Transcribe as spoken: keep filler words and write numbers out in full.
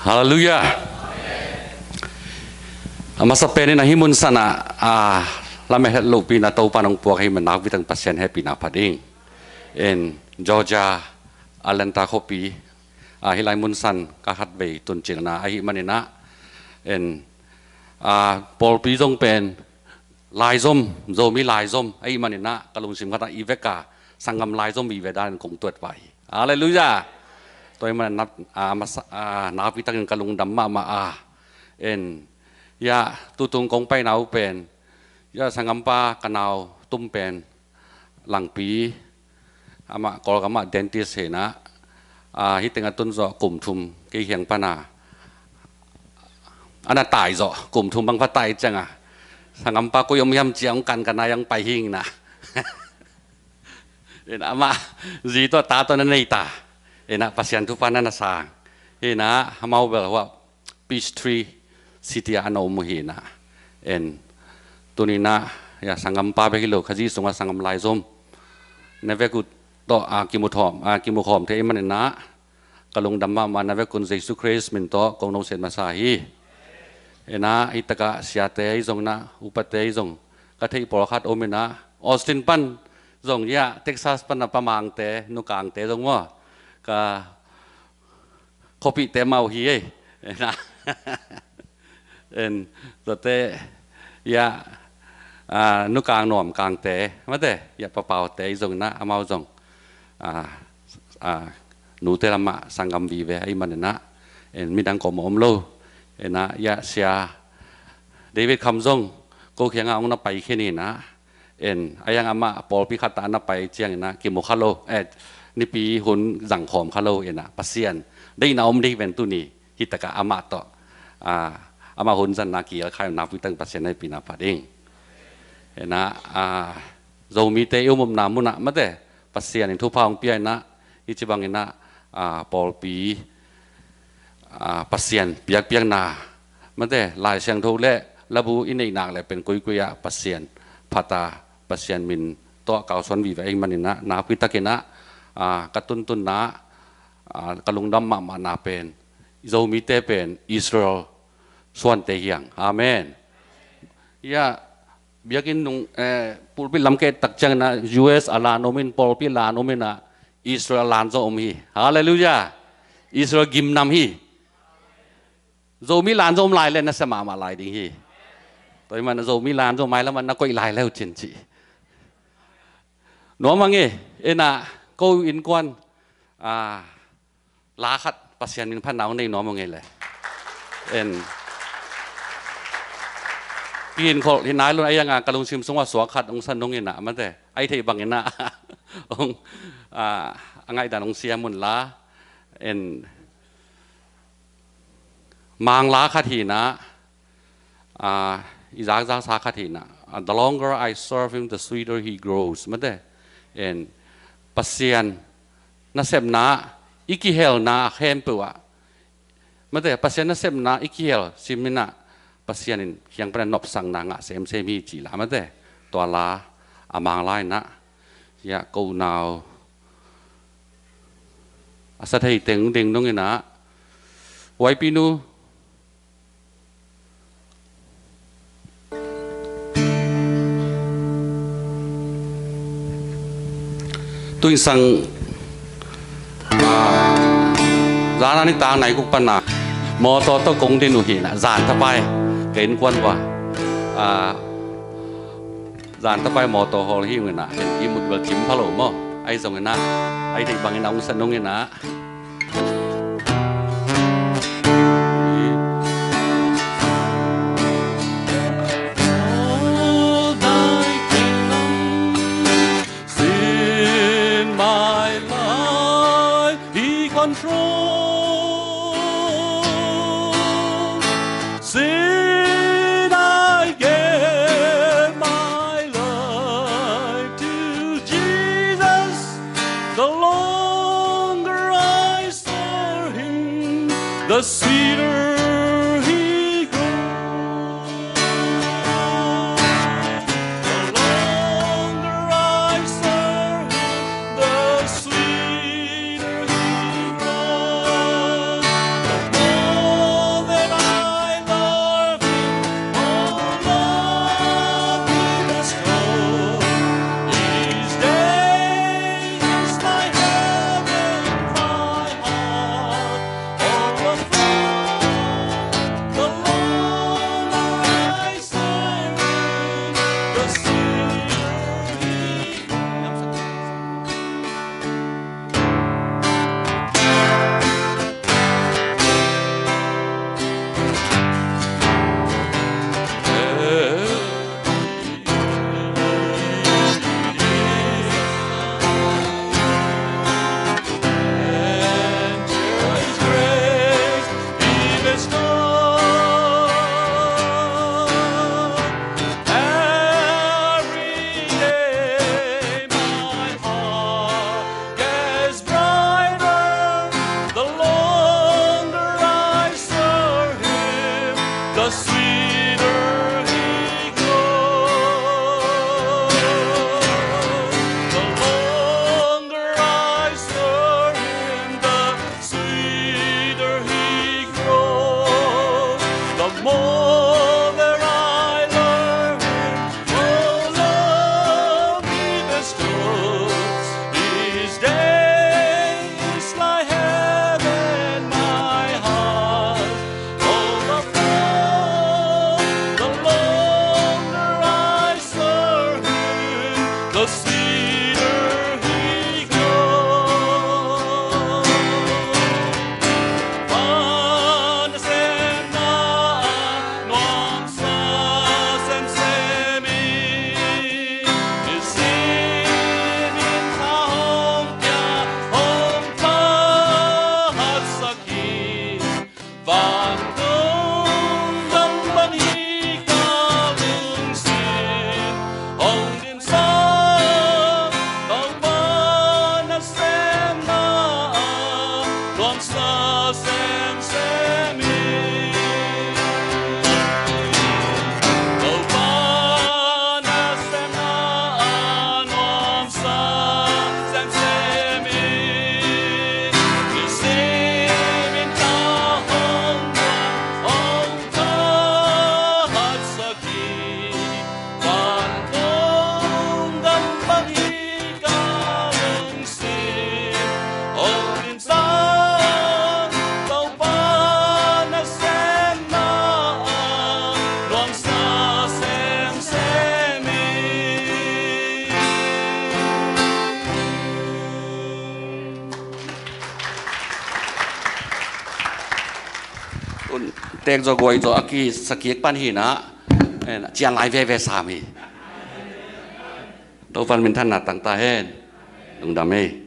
Halleluiah. A masa penin a hih mun sanah a lamet het lohpi-in a Topa nong puak ahih manin nakpi takin Pasian hehpihna pha ding. En Georgia, Atlanta khuapi a hih lai mun san ka khatvei tun cihna ahih maninah, en a pawlpi zong pen laizom, Zomi laizom ahih maninah ka lungsim khatah i veka sanggam laizom vive danin kong tuat pah hi. Halleluiah. Tua ahih manin a masa a nakpi takin ka lungdam mahmah a, en ya tutung kong paina uh pen ya sanggampa ka nau tum pen Langpi, amah Kawlgam ah dentist hinah, a hih teng a tun zawh kum thum kei kiang pana a na tai zawh, kum thum bang va tai cianga sanggampa koi om hiam ci-a hong kankan a hong pai hi inah. Inah amah zi tawh ta tawh na nei ta. Inah Pasian thupha na na sang. Hinah amau bel huah Peachtree City ah a na om uh hinah. En tuninah ya sanggampa bek hi lo, Khazih sungah sanggam laizom na vek uh tawh a kimu thawm a kimu khawm thei ahih maninah ka lungdam mahmah. Na vekun Jesu Khrist min tawh kong noset masa hi. Inah hih takah siate ahi zong inah upate ahi zong ka theih pawlkhat om inah, Austin pan zong ya Texas pan a Pa Mangte, Nu Kangte zong maw, ka khuapihte amau hi ei. Inah en tuate ya a Nu Kang Nuam Kangte mate ya Pa Paute ahi zong inah amau zong a a nute lamah sanggam vive ahih maninah, en midang kawm a om lo. Inah ya sia David Kham zong ko kiangah hong na pai khin inah, en a yang amah pawlpi khatah a na pai cianginah kimu kha lo, eh, nipi hun zang khawm kha lo inah Pasian deihna om ding ven tuni hih takah amah tawh a amah hun zanna kial khai nakpi takin Pasian hehpihna pha ding. Inah a Zomite i um omna munah mate Pasian in thupha hong pia inah, hih ci banginah a pawlpi a Pasian piakpiakna mate Lai Siangtho le labu i neih nak le pen koikoi ah Pasian phata Pasian min tawh kalsuan vive ahih maninah nakpi takinah a ka tuntunna a ka lungdam mahmahna pen Zomite pen Israel suante hiang. Amen. Ya biakinn nung, eh, pulpit lam ka et tak cianginah U S a lan om in, pawlpi lan om inah Israel lan zong om hi. Halleluiah. Israel gimnam hi. Zomi lan zong om lai le nasia mahmah lai ding hi. Tua ahih manin Zomi lan zong mailam ah na koih lai le uh cin ci. Nuam a ngei, inah ko innkuan a la khat Pasian min phatna hong nei nuam uh ngei le. En pi in kholh hi nai lo a, a yang a ka lungsim sungah suak khat hong sa nung inah mate, a i theih banginah hong a a ngaihdan hong siam un la. En Mangla khat hinah a i zakzaksa khat hinah, a, "The longer I serve him, the sweeter he grows," mate. En Pasian nasepna i kihelna khempeuh ah mate, Pasian nasepna i kihel siminah Pasian in kiang pana nopsakna ngah semsem hi cih la mate. Tua la a Mangla inah ya ko unau a sa thei tengteng nung inah, Huaipinu, tuinsang a zana nitak naikuk pana mawtaw tawh kong din uh hinah zan thapai ka innkuan vua a zan thapai mawtaw hawl hi ung inah, en i mut bel cim pha lo maw. Ahi zong inah a i theih bangin a ungsa nung inah, "All thy kingdom, sin my life he control. Sin, I gave my life to Jesus. The longer I Tek zaw guai zaw a kisakik pan hi na, eh, cian lai veve sam hi. Topan minthanna tang ta hen. Lungdam hi.